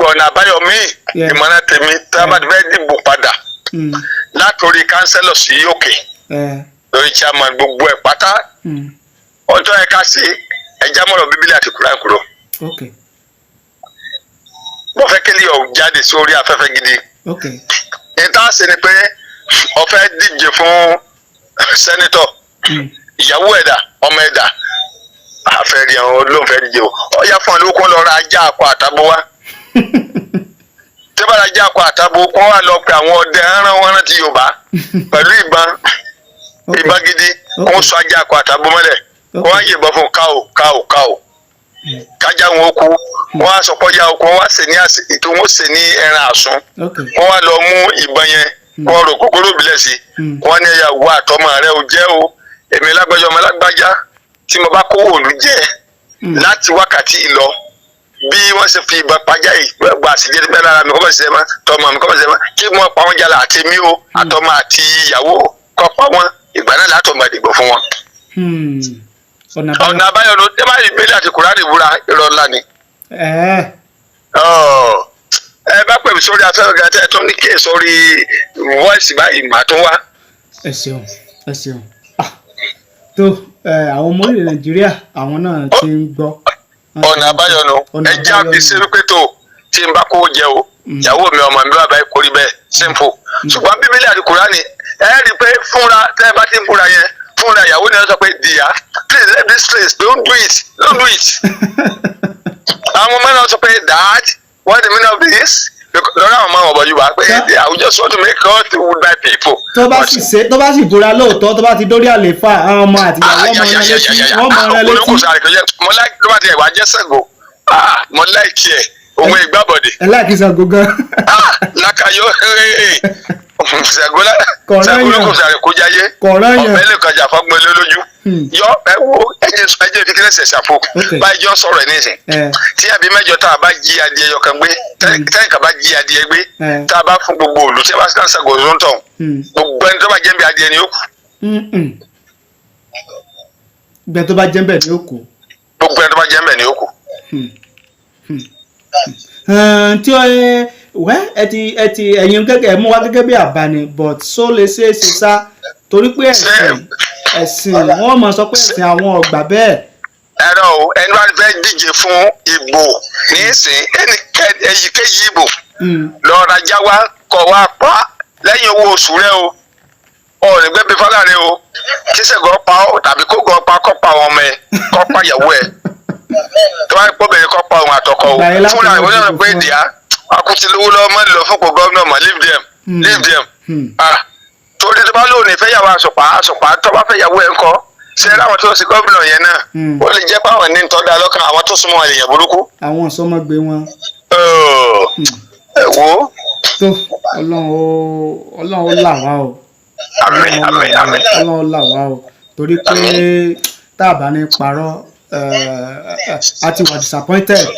Ọ̀nà àbáyọ míì, ìmọ̀ràn tèmi, tá a bá ti fẹ́ dìbò padà látòrí councillor sí òkè, lórí chairman, gbogbo ẹ̀ pátá, ọjọ́ ẹ ká sí ẹja mọ̀rọ̀ Bíbélì àti Kùránì kúrò. Mo fẹ́ kí lè jáde sórí afẹ́fẹ́ gidi. Ní tá a ṣe ni pé ó fẹ́ díje fún senator, ìyàwó ẹ̀dà, ọmọ ẹ̀dà, àfẹ́rí àwọn olóńfẹ́ díje o, ó yá, fún ọ lóko, lọ ra ajá akọ àtàbọ̀ wá. Tí bá ra ajá akọ àtàbọ̀, kó wá lọ pe àwọn ọdẹ ẹran wọn rántí Yorùbá pẹ̀lú ìbọn, ìbọn gidi, kó sọ ajá akọ àtàbọ̀ mọ́lẹ̀, kó wá yìnbọn fún káò káò káò, kájà wọn ó kú. Wọn á sọ pọ́jà oko, wọn wá sè ní àsè ètò, wọn sè ní ẹran àsun. Wọn wá lọ mú ìbọn yẹn, wọn rò kókóró bílẹ̀ sí. Wọn ní ẹ̀yà wọ àtọmọ rẹ ò jẹ́ o, èmi lágbájá, ọmọ lágbájá, tí mo bá kówó òòlù jẹ láti wákàtí ìlọ, bí wọ́n ṣe fi ìbọn pajá yìí gba àṣìjẹ bẹ́ẹ̀ lára mi, kọ́ bẹ̀ ṣe mọ́ tọmọ mi, kọ́ bẹ̀ ṣe mọ́ kí wọ́n pa wọ́n jálá àti mí o, àtọmọ àti ìyàwó kọ́ pa wọ́n, ìgbà náà látọ̀ mọ̀ ìdìbò fún wọn. Ọ̀nà àbáyọ. Ọ̀nà àbáyọ ló dé báyìí. Bíbélì àti Kùránì búra, irọ́ ńlá ni. Ọ̀, ẹ bá pè mí sórí afẹ́fẹ́ gan tẹ́ ẹ tún ní kí sórí voice báyìí, màá tún wá. Ẹ ṣeun, ẹ ṣeun. Ah, tó ẹ, àwọn ọmọ orílẹ̀ Nàìjíríà, àwọn náà ti ń gbọ́. Ọ̀nà àbáyọ nu. Ọ̀nà ẹ já àbáyọ fi nù. sí wípé tó tí n bá kówó jẹ o, ìyàwó mi, ọmọ mi, bàbá kò rí bẹ́ẹ̀, simple. Ṣùgbọ́n Bíbélì àti Kùránì, ẹ rí i pé fúnra tẹ́ ẹ bá ti ń búra yẹn, fúnra ìyàwó ni wọ́n sọ pé, "Dear, please leave this place, don't do it, don't do it." Àwọn ọmọ náà sọ pé, "Dad, what the meaning of this?" Lọ́rọ̀ àwọn ọmọ ọ̀bọ̀ Yorùbá pé, "I just want to make God with my people." Tó bá sì ṣe, tó bá sì búra lóòótọ́, tó bá ti dórí àlééfà, àwọn ọmọ àti ìyàwó ọmọ rẹ létí, wọ́n mọ rẹ létí. Olókùn sáré kò jẹ́ mo láì ló bá ti ẹ̀ wá jẹ́ Ṣàngó. Ah, mo like ẹ̀, òun ìgbàbọ̀dé. Ẹ like Ṣàngó gan. Ah, lákàyọ Ṣàngó. Kọ̀ọ̀rọ̀ Ṣàngó yàn. olókùn sáré kó jáyé. Kọ̀ọ̀rọ̀ yàn. Ọ̀bẹ lè kọjá fọgbọ́n lé lójú. Yọ ẹ wo, ẹjẹ kékeré ṣẹṣẹ àfo báyìí jọ sọ̀rọ̀ ẹ nísìn, tí àbí mẹ́jọ tá a bá jí adìẹ yọkan gbé, tẹ́yìn ká bá jí adìẹ gbé, tá a bá fún gbogbo òlù tí a bá Ṣàngó tó ń tọ̀, gbogbo ẹni tó bá jẹ́ bí adìẹ ni ó kù. Gbẹ tó bá jẹ́ bẹ́ẹ̀ ni ó kù. Gbogbo ẹni tó bá jẹ́ bẹ́ẹ̀ ni ó kù. Tí ó ẹ wẹ́, ẹ ti ẹ̀yin gẹ́gẹ́ ẹ mú wá gẹ́gẹ́ bí àbá ni, but so lè ṣe é ṣe sá, torí pé ẹ̀sìn wọ́n mọ̀ sọ pé ẹ̀sìn àwọn ọ̀gbà bẹ́ẹ̀. Ẹ̀rọ o, ẹni wá fẹ́ díje fún ìbò nísìn, ẹnikẹ́ni, èyíkéyìí ìbò, lọ rajà wá, kọ̀ wá pa lẹ́yìn owó oṣù rẹ o, ọ̀ ní gbẹ́bí fálàrẹ o, kí Ṣàngó pa ọ́ tàbí kó gan pa, kọ́ pa àwọn ọmọ ẹ, kọ́ pa ìyàwó ẹ, tó bá pọ̀ bẹ̀rẹ̀, kọ́ pa òun àtọkọ o. Ìgbà yẹn láti fúnra máa ìwé náà dìbò pé fún ọ. Dìá akuti lówó lọ́wọ́, mọ́ lọ fún kò gómìnà mọ́, leave them, leave them. Ah, torí tó bá lóun ní fẹ́ yàwó àsùpá àsùpá, tó bá fẹ́ yàwó ẹ̀ ńkọ́? Ṣé láwọn tó ń ṣe gómìnà yẹn náà, ó lè jẹ́ pé àwọn ní tọ́ da lọ́kàn, àwọn tó súnmọ́ èèyàn burúkú. Àwọn sọmọgbé wọn. Ọ̀, ẹ wo. Tó, Ọlọ́run ó là wá o. Àmín, àmín, àmín. Ọlọ́run ó là wá o, torí pé tá a bá ní parọ́, a ti wà disappointed.